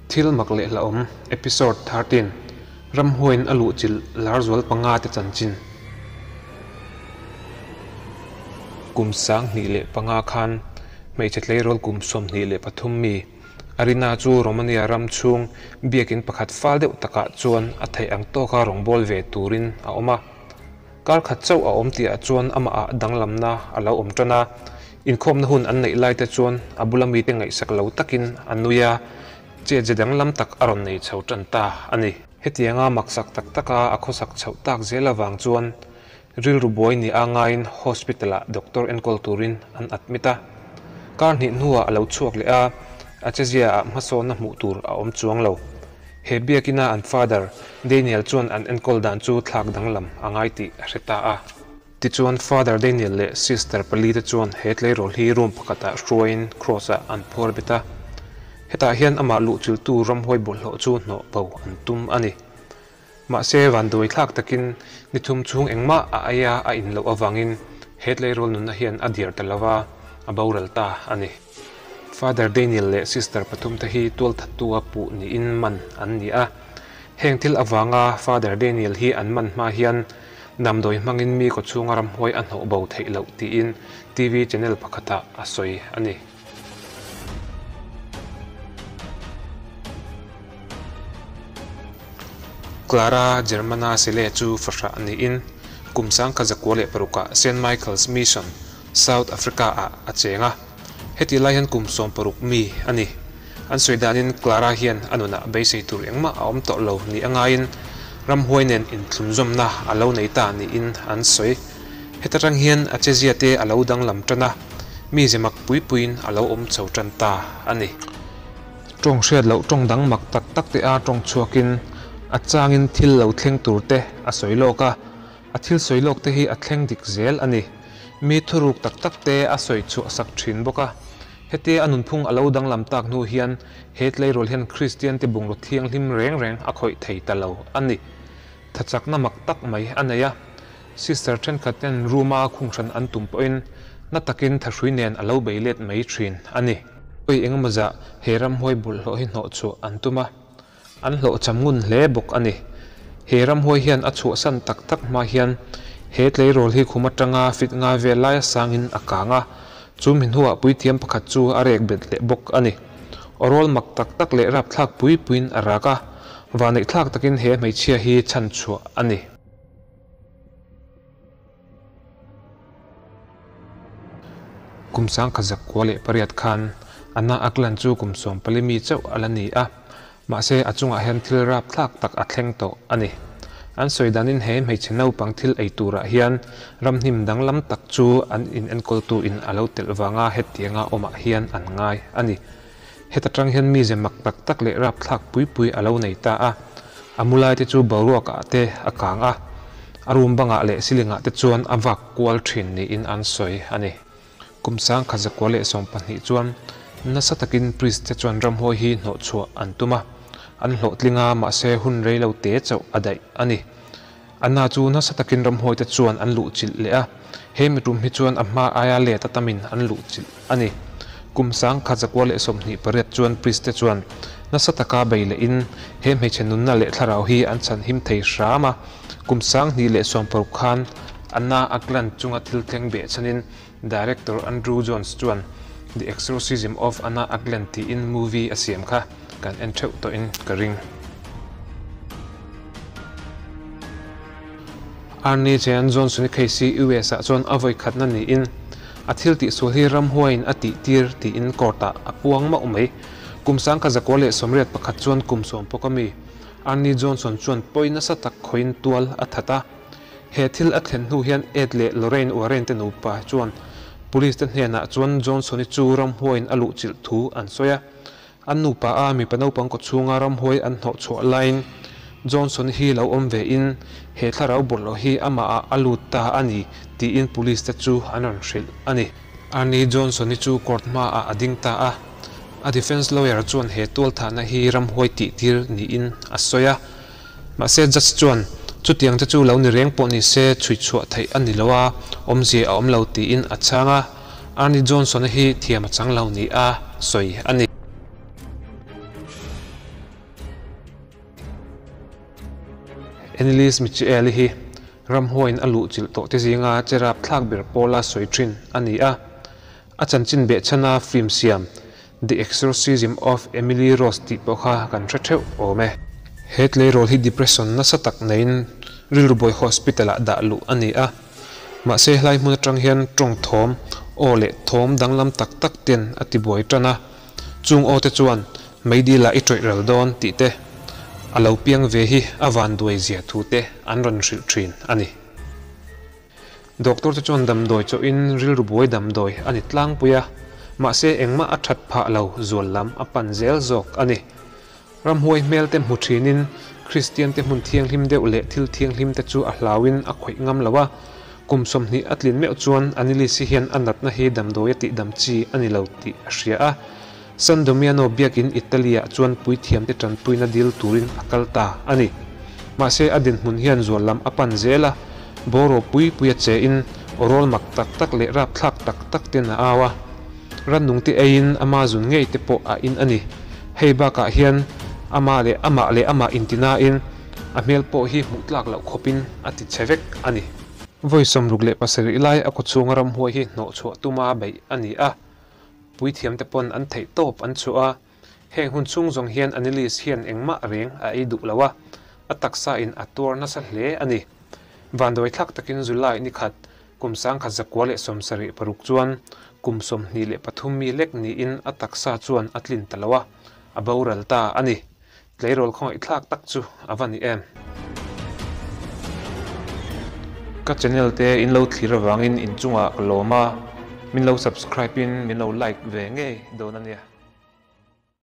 Thil mak leh hlauhawm Episode 13, Ramhuaiin a luhchilh lar zual panga te chanchin. Kum 2005 khan hmeichhe tleirawl kum 23 mi Arina chu Romania ram chhung biakin pakhat fal deuh takah chuan a theih ang tawka rawngbâwl ve turin a awm a. Kar khat chauh a awm tihah chuan amahah danglamna a lo awm tan a, inkhawmna hun an neih laite chuan a bula mite ngaihsak lo takin a nui a, chetze danglam tak a rawn nei chho tan ta a ni. Hetianga maksak tak taka a khawsak chhoh tak zel avang chuan rilru buai ni a ngaiin hospital-ah doctor enkawl turin an admit a. Kar hnih hnuah a lo chhuak leh a, a cheziaah hmasawnna hmuh tur a awm chuang lo. He biakina an Father, Daniel chuan an enkawl dan chu thlak danglam a ngai tih a hre ta a. Tichuan Father Daniel leh Sister pali te chuan he tleirawl hi room pakhatah hruaiin Cross-ah an phuar bet a. Hetah hian amah luhchiltu ramhuai bawlhhlawh chu hnawh bo an tum a ni. Mahse vanduai thlak takin ni thum chhung engmah a aia a in loh avangin he tleirawl nunna hian a diar ta lova, a boral ta a ni. Father Daniel leh Sister pathum te hi tualthattu a puh niin man an ni a. Heng thil avanga Father Daniel hi an man hma hian damdawi hmangin mi kawchhunga ramhuai a hnawh bo theih loh tiin TV channel pakhatah a sawi a ni. Clara Germana Sele chu fahrah niin kum 1906ah Saint Michael's Mission, South Africa-ah a cheng a. Heti lai hian kum 60 mi a ni. An sawi danin Clara hian a nunah beisei tur engmah a awm tawh lo ni a ngaiin ramhuai nen inthlunzawmna a lo nei ta niin an sawi. Heta tang hian a chezia te a lo danglam tan a, mi ze mak pui puiin a lo awm chho tan ta a ni. Tawng hriat loh tawng dang mak tak tak te a tawng chhuakin a changin thil lo thleng tur te a sawi lawk a, a thil sawi lawk te hi a thleng dik zel a ni. Mi thuruk tak tak te a sawi chhuah sak thin bawk a. Hetia a nunphung a lo danglam tak hnu hian he tleirawl hian Kristian te bungraw thianghlim reng reng a khawih thei ta lo a ni. Thachakna mak tak mai a nei a. Sister thenkhat ten room a khunghran an tum pawhin na takin thahrui nen a lo bei let mai thin a ni. Pawi engemaw zah he ramhuai bawlhhlawh hi hnawh chhuah an tum a, an hlawhcham ngun hle bawk a ni. He ramhuai hian a chhuahsan tak tak hma hian he tleirawl hi khum atanga fit nga vel laia sangin a kang a, chu mi hnuah puithiam pakhat chu a rek bet leh bawk a ni. Awrawl mak tak tak leh rapthlak pui puiin a rak a, vaneihthlak takin he hmeichhia hi chhanchhuah a ni. Kum 1908 khan Anna Aklan chu kum 14 mi chauh a la ni a, mahse a chungah hian thil rapthlak tak a thleng tawh a ni. An sawi danin he hmeichhe naupang thil ei turah hian ramhnim danglam tak chu an inenkawltu in a lo telh vanga hetianga awmah hian an ngai a ni. Heta tang hian mize mak tak tak leh rapthlak pui pui a lo nei ta a, a mu laite chu boruakah te a kang a, a room bangah leh ceiling-ah te chuan a vak kual thin niin an sawi a ni. Kum 1912 chuan nasa takin priest te chuan ramhuai hi hnawhchhuah an tum a, an hlawhtling a, mahse hun rei lo te chauh a daih a ni. Anna chu nasa takin ramhuaite chuan an luhchilh leh a, he mitum hi chuan a hma aia let a tamin an luhchilh a ni. Kum 1928 chuan priest te chuan nasa taka bei lehin he hmeichhe nunna leh thlarau hi an chhanhim thei hram a. Kum 2016 khan Anna Akland chunga thil thleng beh chhanin Director Andrew Jones chuan The Exorcism of Anna Akland tiin movie a siam kha kan en theuh tawhin ka ring. Arnie Jan Johnson-i case hi US ah chuan a vawi khatna niin a thil tihsual hi ramhuaiin a tihtir tiin court-ah a puang mauh mai. Kum 1981 chuan kum 11 a mi Arnie Johnson chuan pawi nasa tak khawiin tual a that a. He thil a thlen hnu hian Ed leh Lorraine Warren te nupa chuan police te hnenah chuan Johnson-i chu ramhuaiin a luhchilh thu an sawi a. An nupa a mipa naupang kawchhunga ramhuai an hnawh chhuah laiin Johnson hi lo awm ve in he thlarau bawlhhlawh hi amah ah a lut ta a ni tiin police te chu an rawn hrilh a ni. Arnie Johnson hi chu court hma ah a ding ta a, a defence lawyer chuan he tualthahna hi ramhuai tih tir niin a sawi a. Mahse judge chuan chutiang te chu lo ni reng pawh ni se chhui chhuah theih a ni lo a, awmzia a awm lo tiin a chhang a. Arnie Johnson-a hi thiam a chang lo ni a sawi a ni. Anneliese Michiel-i hi ramhuaiin a luhchilh tawh te zinga che rapthlak ber pawla sawi thin a ni a. A chanchin behchhana film siam The Exorcism of Emily Rose tih pawh kha kan hre theuh awm e. He tleirawl hi depression nasa tak neiin rilru buai hospital-ah dah luh a ni a. Mahse hlai hmun atang hian tawng thawm, aw leh thawm danglam tak tak ten a tibuai tan a. Chung aw te chuan meidil ah i tawih ral dawn tih te, a lo piang ve hi a vanduai zia thu te an rawn hrilh thin a ni. Doctor te chuan damdawi chawhin rilru buai damdawi a ni tlangpui a, mahse engmah a that phah lo zual lam a pan zel zawk a ni. Ramhuai hmel te hmu thinin Kristian te hmun thianghlim deuh leh thil thianghlim te chu a hlauin a khawih ngam lo a, kum 20 a tlin meuh chuan Anneliese hian a natna hi damdawi a tihdam chi a ni lo tih a hria a. San Damiano biakin Italy-ah chuan puithiam te tanpuina dil turin a kal ta a ni. Mahse a dinhmun hian zual lam a pan zel a, bawraw pui pui a che in aw rawl mak tak tak leh rapthlak tak tak ten a au a. Rannungte eiin ama zun ngei te pawh a in a ni. Hei bakah hian ama leh amah leh amah intinain a hmel pawh hi hmuh tlak loh khawpin a ti chhe vek a ni. Vawi 67 lai a kawchhunga ramhuai hi hnawhchhuah tuma beih a ni a, puithiamte pawn an theih tawp an chhuah a, heng hun chhung zawng hian Anneliese hian engmah reng a ei duh lo a, a taksa in a tuar nasa hle a ni. Vanduai thlak takin July ni khat Kum 1976 chuan kum 23 mi lek niin a taksa chuan a tlin ta lo a, a boral ta a ni. Tleirawl khawngaihthlak tak chu a va ni em? Ka channel te in lo thlir avangin inchungah ka lawm a, min lo subscribe in min lo like ve ngei dawn a nia.